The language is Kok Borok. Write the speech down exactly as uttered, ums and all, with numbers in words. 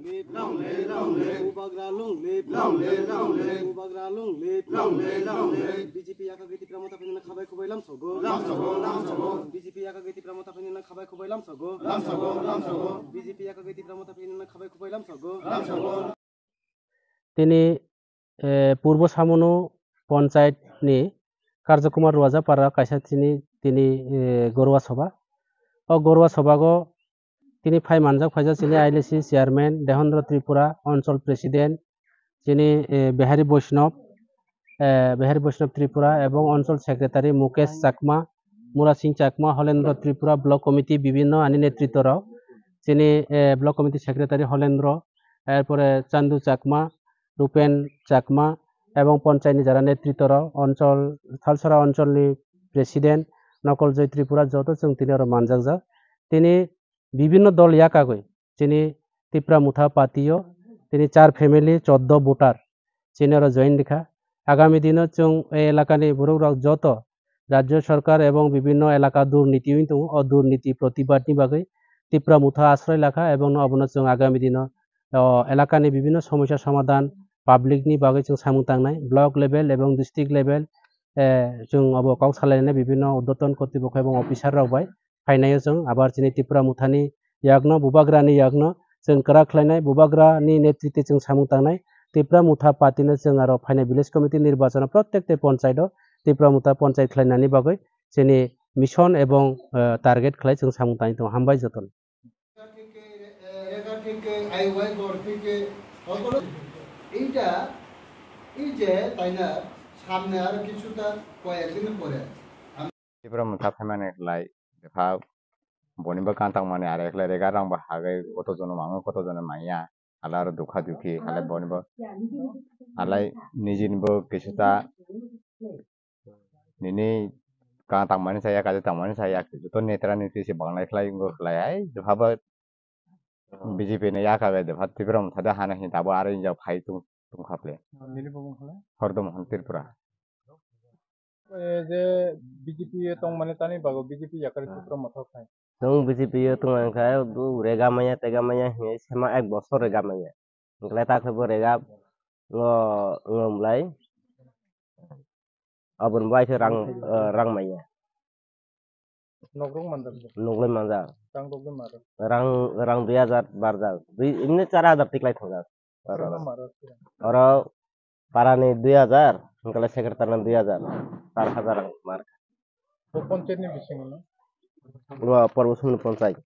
Long live, long live. Bubagra long live. Long live, long live. Bubagra long live. Long live, long live. B J P yakagwi Tipra Motha phainani khabai khubai lamsogo. Lamsogo, lamsogo. B J P yakagwi Tipra Motha phainani khabai khubai lamsogo. Lamsogo, lamsogo. B J P yakagwi Tipra Motha phainani khabai khubai lamsogo. Lamsogo. Tini, eh, Purbo Samunu Panchayat ni Karjakumar Ruajapara kaisa tini, tini, eh, Gorwa Sabha. O Gorwa Sabha go tini phai manjak phaijak chini I L A C chairman Dehendra Tripura, Anchal president chini, eh, Behari Vaishnav, eh, Behari Vaishnav Tripura ebong Anchal secretary Mukesh Chakma, Murasing Chakma, Holendra Tripura, block committee bibinno ani netritto rok chini, eh, block committee secretary Holendra, erpore Chandu Chakma, Rupen Chakma ebong Panchayat ni jara netritto rok, Anchal, Thalsara Anchal ni president Nokol Joy Tripura joto chwng tini oro manjakjak. Tini bibinno dol yakagwi chini Tipra Motha party o tini char family choddo voter chini oro join rikha. Agami dino chwng e elakani borok rok joto rajyo sarkar ebong bibinno elaka durniti wng tongo, o durniti protibad ni bagwi Tipra Motha asroi lakha ebong no obono chwng agami dino o elakani bibinno somosya somadhan public ni bagwi chwng samung tangnai, block level ebong district level, eh, chwng obo kok salainai bibinno urdhwton kortipokho ebong officer rok bai. Phainaio chwng abar chini Tipra Mothani yakno, Bubagrani yakno chwng kwrak khlainai, Bubagrani netritwe chwng samung tangnai. Tipra Motha party no chwng aro phainai village committee nirbachano prottek te panchayat o Tipra Motha panchayat khlainani bagwi chini mission ebong, eh, target khlai chwng samung tangwi tongo. Hambai jotono. এইটা, এই যে, তাই না, সামনে আরো কিছুটা কয়েকদিন পরে Tipra Motha phaimani khlai, bwkha bonibo kantang mani are khlai rega rang bo hagwi koto jono mango koto jono manya, hala aro dukha dukhi, hala bonibo, halai nijini bo kisuta nini kantang mani saya, kaisa tang mani saya, joto netra netri se banglai khlai wngkha khlai, hai, bwkha bo B J P ni yakha bai de phat Tipra Motha de hana hin tabo aro injak phai tung tung khaple. Nini bumung khala? Hordom Mohan Tripura. Eh, je B J P tong mani tani bago B J P yakari Tipra Motha khai. Tong B J P tong mani khai, bu rega maya tega maya hinwi sema ek bosor rega maya. Wngkhlai ta khe bo rega ngo, ngo mlai. Aboni bai khe rang, eh, rang maya. Nokrok manjak. Nokrok manjak. Rang rok de maro. Rang, rang dui hajar barjak. Dui, imni char hajar tiklai thangjak. Rang maro. Oro parani dui hajar, wngkhlai secretary ni dui hajar. Char hajar rang mar. Bo panchayat ni bisingo na? Bo Purbo Samunu panchayat.